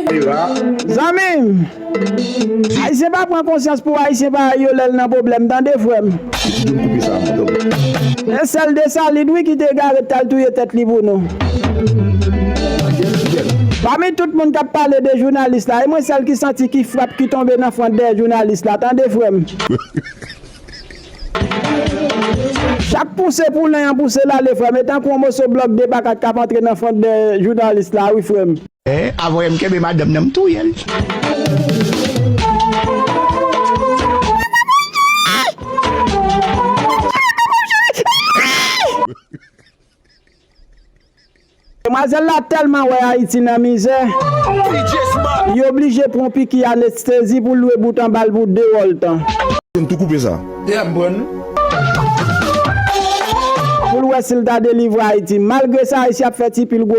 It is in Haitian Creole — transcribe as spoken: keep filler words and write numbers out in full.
Zanmi m, Ayisyen pa pran konsyans pou Ayisyen parèy yo lè l nan pwoblèm, tande, frè m. Yon sèl Desalin, wi, ki te egare t al touye tèt li pou nou. Pami tout moun k ap pale de jounalis la, e mwen sèl ki santi ki frap ki tonbe nan front dèyè jounalis la, tande, frè m. Chak pouse pou len an pouse l ale, frè m, e tankou yon moso blòk de pa kat k ap antre nan front dèyè jounalis la, wi, frè m. Hein, avan m kenbe madanm nan, m touye l. Demwazèl la tèlman wè Ayiti nan mizè, li oblije pran piki anestezi pou l lwe bout anba l pou de wòl tan. Pou l wè si l ta delivre Ayiti. Malgre sa, Ayiti ap fè ti pil gwo